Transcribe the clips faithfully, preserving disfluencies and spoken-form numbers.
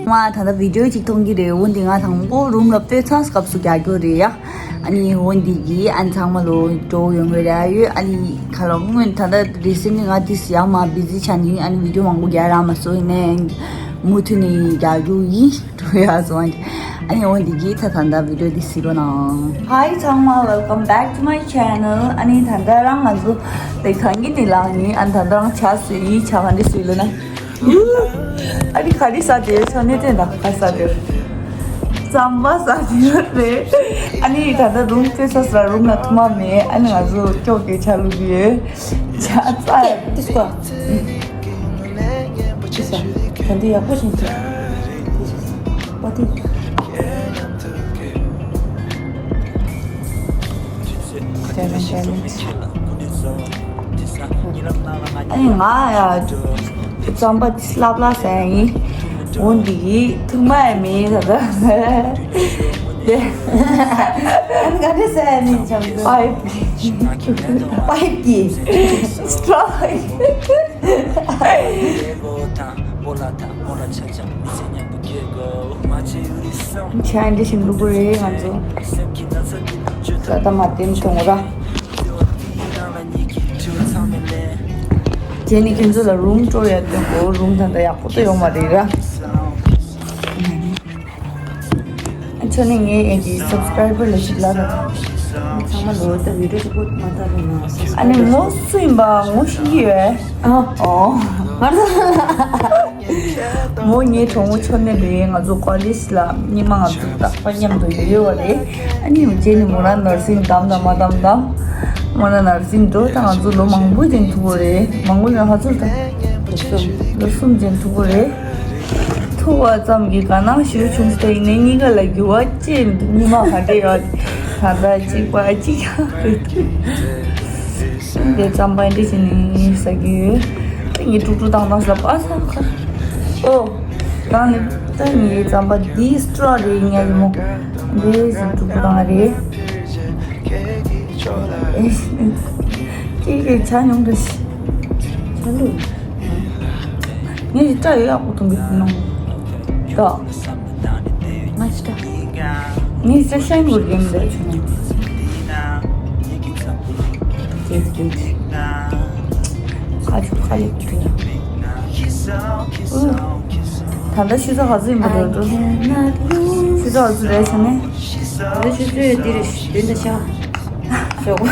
ང་ད་ལྟ་བི་ཌིའོ་ཅིག་མཐོང་གི་རེད། འོ་འདི་ང་དང་པོ་རུམ་ལ་སྤོས་ཚར་སྐབས་སུ་རྒྱག་རྒྱུ་རེད་ཡ། ཨ་ནི་འོ་འདི་གི་ཨ་ནི་ཚང་མ་ལོ་འགྲོ་ཡོང་གི་རེད་ཡོད། ཨ་ནི་ཁ་ལོ་སྔོན་ད་ལྟ་རི་སེན་ལི་ང་ཏིས་ཡ་མ་བི་ཟི་ཆགས་ནི། ཨ་ནི་བི་ཌིའོ་མང་པོ་རྒྱག་རག་མ་སོང་། ཡིན་ནའི་མུ་མཐུད་ནས་རྒྱག་རྒྱུ་ཡིན། འགྲོ་ཡ་སོང་། ཨ་ནི་འོ་འདི་གི་ད་ད་ད་བི་ཌིའོ་འདི་གཟིགས་རོགས་གནང་། Hi ཚང་མ། Welcome back to my channel. ཨ་ནི་ད་ད་རང་ང་ཚོ་ལེགས་ཐང་གི་ནི་ལག་ནི་ཨ་ནི་ད་ད་རང་ཆ་སུ་ཡི་ཆ་ག་འདི་སུ་ཡི་ལ་ན། ཨ་ནི་ག་རེ་ཟ་དེ་ཆོ་ནི་དེ་འདྲ་ག་ཟ་དེ། རྩམ་པ་ཟ་དེ་ཡོད་རེད། ཨ་ནི་ད་ལྟ་རུམ་སྤོས་ས་ཟ་རུམ་ལ་ཐུག་མ་མེད། ཨ་ནི་ང་ཚོ་སྐྱོ་གི་ཆ་ལུགས་ཡོད། ཆ་ཚ་ཡ་དེ་སྐོ། དེ་ས་ད་འདི་ཡག་པོ་ཞིག་འདུག་པ་དེ། ཨ་ནི་ང་ཡ་རྩམ་པ་ལབ་ལ་ཟ་ཡིན། འོ་འདི་ཡིས་ཐུག་མ་ཡ་མེད་ད་ད། དེ་ཨ་ནི་ག་འདྲ་ཟ་ཡ་ནི་ཆམ་པའི་པའིབ་ཀྱི་སི་ཊྲོ། ཆ་འདི་བཞིན་འདུག་གི་རེད་ང་ཚོ། ད་ལྟ་མ་བསྟན་བྱུང་ར། རྗེས་ནི་ཁྱེད་ཚོ་ལ་རུམ་སྤྲོ་ཡ་སྟོན་གོ། རུམ་ད་ལྟ་ཡག་པོ་ཏོ་ཡོང་མ་རེད་ར། ཁྱོད་ནི་ངའི་ཨེ་ཀྱི་སབ་སི་ཀ་རའི་བར་ལ་ཞིག་ལ་ར། ཚང་མ་ལོ་ད་བི་ཌིའོ་ཅིག་པོ་མ་ལྟ་རུང་ན་ཨ་ནི་ངོ་སུ་ཡིན་པ་ངོ་ཤེས་ཀྱི་ཡོད། ཨ་ཨོ། ང་ཚོ་མོ་ངའི་གྲོགས་མོ་ཆོ་ནེ་རེད། ང་ཚོ་ཀོ་ལེཇ་ལ་ཉི་མ་ང་ཚོ་རྟག་པར་མཉམ་དུ་ཡོད་ཡོད་རེད། ཨ་ནི་རྗེས་ནི་མོ་རང་ནར་སིང་བདམས་དང་མ་བདམས་དང་། མོ་རང་ནར་སིང་འགྲོ་དང་ང་ཚོ་ལོ་མང་པོ་ཅན་ཐུག་གོ་རེད། མང་པོ་ཅན་ཧ་ཚོར་དང་། ལོ་གསུམ་ཅན་ཐུག་གོ་རེད། ཐུག་པ་ཙམ་གྱིས་དགའ་སྣང་ཞེ་པོ་བྱུང་སྟེ་ཡིན་ནའི་གཉིས་ཀ་ལ་འགྱུར་བ་ཅི་ཉི་མ་ག་འདྲ་ཡོད། ད་ལྟ་གཅིག་པ་གཅིག་ཡང་རེད། འདི་རྩམ་པ་འདི་བྱས་ནས་ཟ་གི་ཡོད། ངས་དཀྲུག་དཀྲུག་བཏང་བཏང་ཟ་པ་ས་ཁ། ཨོ། ད་ནི་ད་ངའི་རྩམ་པ་འདི་སི་ཊྲོ་རེད་ངས་མོ། འདི་ཟིག་དཀྲུག་དཀྲུག་བཏང་རེད། ཅིག་གིས་ཆ་མྱོང་འདྲ་ཞིག་ཆ་ལུགས། ངས་སྐྲ་ཡོད་ཡག་པོ་གཏོང་གི་འདུག་ནང་། ད། ངས་སྐྲ། ངས་སྐྲ་ཤན་དགོས་རྒན་འདྲ་བྱུང་ན། ཅེས་ཅེས། ཁ་ཆུ་ཁ་ལེགས་ཀྱི། ཨུ། ད་ལྟ་ཆུ་ཚོད་ག་ཚོད་ཡིན་པ་འགྲོ་འགྲོ། ཆུ་ཚོད་ག་ཚོད་རེད་བྱས་ནས། ད་ལྟ་ཆུ་ཚོད་འདི་རེད། བདུན་དང་ཕྱེད་ཀ་ཞོགས་པ།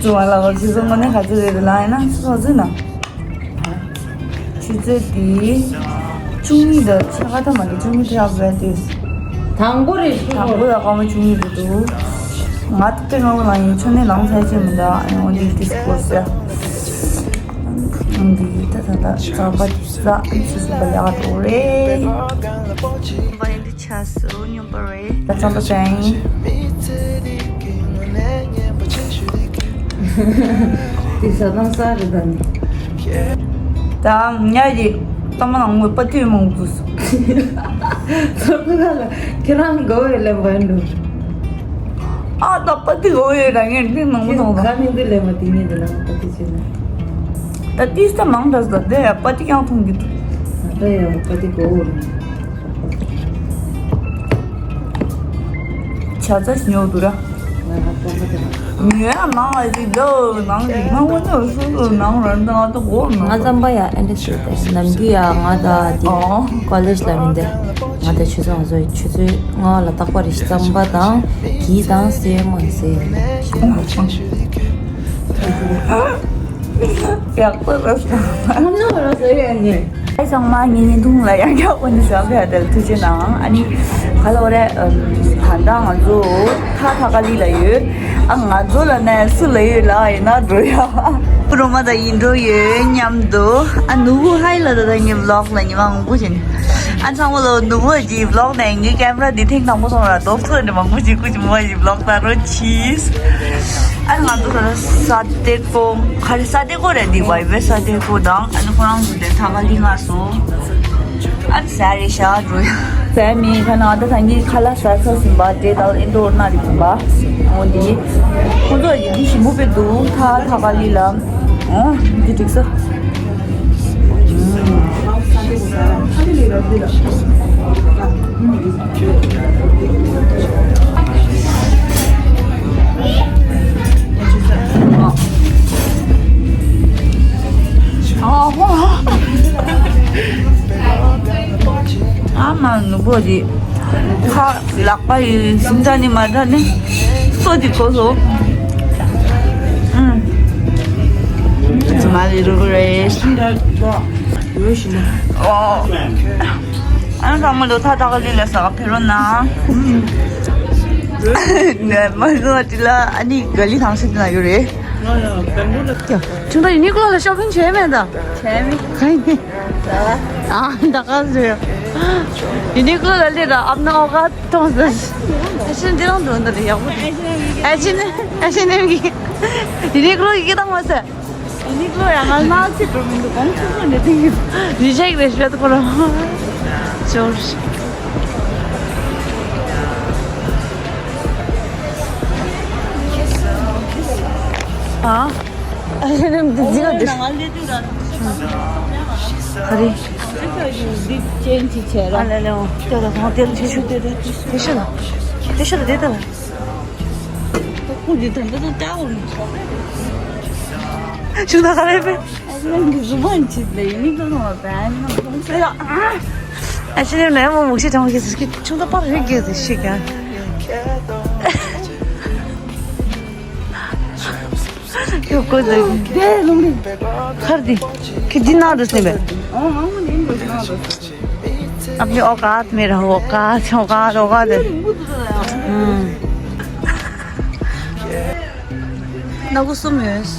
ཅུང་བ་ལ་བ་ཆུ་ཚོད་དངོས་གནས་ག་ཚོད་རེད་ལ་ཡིན་ན་ཆུ་ཚོད་ཟིན་ན། ཆུ་ཚོད་དེ་བཅུ་གཉིས་དང་ཕྱེད་ཀ་ད་མ་རེད། བཅུ་གཉིས་དང་ཡག་པོ་རེད་དུས། དང་པོ་རེད། དང་པོ་ཡག་པོ་མ་བཅུ་གཉིས་དེ་འདུག་ང་ཏི་ཏི་ང་བོ་ལ་ཡིན་ཆོ་ནས་ལངས་ཚར་ཅེས་མི་འདྲ། ཨ་ནི་འོ་འདི་ཏིས་གོ་ཟེར། འོ་འདི་ད་ད་ད་ཚགས་པ་ཏིས་ས་ཨ་ཆུ་ཚོད་པ་ལས་ཀ་འགྲོ་རེད། ཆ་སོ་སྙོམས་པོ་རེད། ད་ཚང་པ་ཟེར་ཡིན། དེ་ཟ་དང་ས་རེད་ད་ནི། ད་ཉ་ཡི་ཏོ་མ་ནང་ངོས་པ་ཏུས་མང་དུ་སོང་། ཚོར་ཁ་ལ་ཁྱེད་རང་གོ་བའི་ལེན་པ་ཡིན་འགྲོ། ཨ་ད་པ་ཏི་གོ་ཡོད་ད་ངས་འདི་མང་པོ་མཐོང་ད། ཁ་ནི་འདི་ལེན་པ་དེ་ཉིད་དེ་ལ་པ་ཏི་བྱེད་ན། ད་ཏིས་ད་མང་དྲགས་ད་དེ་ཡ་པ་ཏི་ཀྱང་མཐོང་གི་འདུག་ད་ཡ་པ་ཏི་གོ་བོ་རེད། ཆ་ཚ་ཉོ་འདུག་ར། ཉོ་ཡ་ནང་ལ་ཅིག་ལོ་ནང་གི་ང་འོ་ནོ་སུ་ལོ་ནང་ར་ནང་དུ་གོ་ནང་། ང་རྩམ་པ་ཡ་ཨེ་འདྲ་ཞིག་དེ་ནམ་རྒྱུན་ཡ་ང་ད་དེ་ཨོ། ཀོ་ལེཇ་ལ་མིན་དེ་ང་ད་ཆུ་ཚོད་ང་ཚོ་ཆུ་ཚོད་ལྔ་ལ་རྟག་པར་རྩམ་པ་དང་གི་དང་སེ་མོ་སེ་ཞིག་ཡག་པོ་རེད། ཨ་ནོ་རོ་ཟེར་ཡ་ནི། ཨེ་ཚང་མ་ངའི་བརྙན་ཐུང་ལ་ཡང་བསྐྱར་འོ་ནི་ཟབ་ཡ་དེ་ལ་ཐུགས་རྗེ་གནང་། ཨ་ནི་ག་ལ་འོ་རེད། ད་ལྟ་ང་ཚོ་ཐ་ཐ་ཀ་ལི་ལ་ཡོད། ཨ་ང་ཚོ་ལ་ནས་སུ་ལ་ཡོད་ལ་ཡིན་ན་འགྲོ་ཡ། རོ་མ་དང་ཡིན་འགྲོ་ཡོད་མཉམ་དུ། ཨ་ནུ་བུ་ཧའི་ལ་ད་ད་ངའི་བི་ལོག་ལ་ཉི་མ་མང་པོ་བྱས་ནས། ཨ་ཚང་མ་ལོ་ནུ་བུ་ཀྱི་བི་ལོག་ནས་ངའི་ཀེམ་ར་འདི་ཐེངས་དང་པོ་སོང་ར་རྡོབ་ཐོ་འདྲ་མང་པོ་ཞིག་སྐུ་ཅི་མོ་བ་ཞིག་བི་ལོག་ད་རོ་ཆིས། ཨ་ང་ཚོ་ད་ས་དེ་ཀོ་ག་རེ་ས་དེ་ཀོ་རེད་འདི་བའི་བེ་ས་དེ་ཀོ་དང་ཨ་ནི་ཁོ་རང་ཚོ་དེ་ཐ་མ་ལི་ང་སོ། ཨ་ནི་ཟ་རེ་ཤ་འགྲོ་ཡ། ཟ་མི་ཁ་ན་ཨ་ད་ད་ངའི་ཁ་ལ་ཟ་ས་ཟིན་པ་དེ་ད་ཨིན་ཌོར་ན་རི་ཁུམ་པ་འོ་འདི་ཁོ་ཚོ་ཡི་འདི་ཞིམ་པོ་པེ་འདུག་ཐ་ཐ་ག་ལི་ལ་འོ་འདི་འགྲིག་ས། ཨ་མ་ནུ་བོ་དེ་ཁ་ལག་པ་ཡི་སིམ་ད་ནི་མ་ད་ནི་སོ་དེ་གོ་སོ། ཨུམ། ཙི་མ་ལི་རུ་རེ། ཨོ། ཨ་ནི་ཚང་མ་ལོ་ཐ་ཐ་ག་ལི་ལ་ས་ག་ཕེ་རོ་ན། ནས་མ་ཟོ་ཅི་ལ་ཨ་ནི་ག་ལི་ཐང་སི་ན་ཡོད་རེད། ཁྱོད་ད་ཡུ་ནི་ཀློ་ལ་ཤོ་པིང་བྱས་མེད་ད། བྱས་མེད། ག་ཡིན། ཨ་ད་ག་ཟེར། ཡུ་ནི་ཀློ་ལ་སླེབས་ད་ཨབ་ན་ཨོ་ག་མཐོང་ཟེར། ཨ་ཤི་འདི་རང་འདུག་འདི་ལ་ཡག་པོ་འདུག་ཨ་ཤི་ནི་ཨ་ཤི་ནི་གི་ཡུ་ནི་ཀློ་གི་སྐད་བཏང་མ་ཟེར། ཡུ་ནི་ཀློ་ཡང་ང་ལ་ཚིག་འགྲོ་མི་འདུག་གོང་ཆུང་ཆུང་ནས་ཏིང་གི་རི་ཤེག་རེ་ཤོད་ཁོ་རང་ཅོར། ཨ། ཨ་ལེ་ནམ་དུ་ཟི་ག་དུ། ཨ་རེ། ཨ་ལེ་ལེ་འོ། ཏེ་ལ་ཧོང་ཏེ་ལ་ཆུ་ཆུ་ཏེ་ཏེ། ཏེ་ཤ་ལ། ཏེ་ཤ་ལ་ཏེ་ཏེ་ལ། ཁོ་འདི་ད་འདི་ད་ལྟ་འོ། ཆུ་ད་ག་རེ་པེ། ཨ་ནི་གི་ཟུ་བན་ཆི་ལེ་ནི་ད་ནོ་བན་ནོ་ཏེ་ལ། ཨ་ཤི་ནི་ནེ་མོ་མུག་ཤི་ཐང་གི་ཟི་ཀི་ཆུ་ད་པར་རེ་གི་ཟི་ཤི་ཀ། ཡོ་ཀོ་ཟེར། དེ་ལུང་རིང་། ཁར་དི། ཁི་དི་ན་རུ་སེ་བེ། ཨོ་ཨ་མོ་ནི་མོ་ན་རུ་སེ། अपनी औकात में रहो, औकात, औकात, औकात है। हम्म। ना कुछ तो मिस।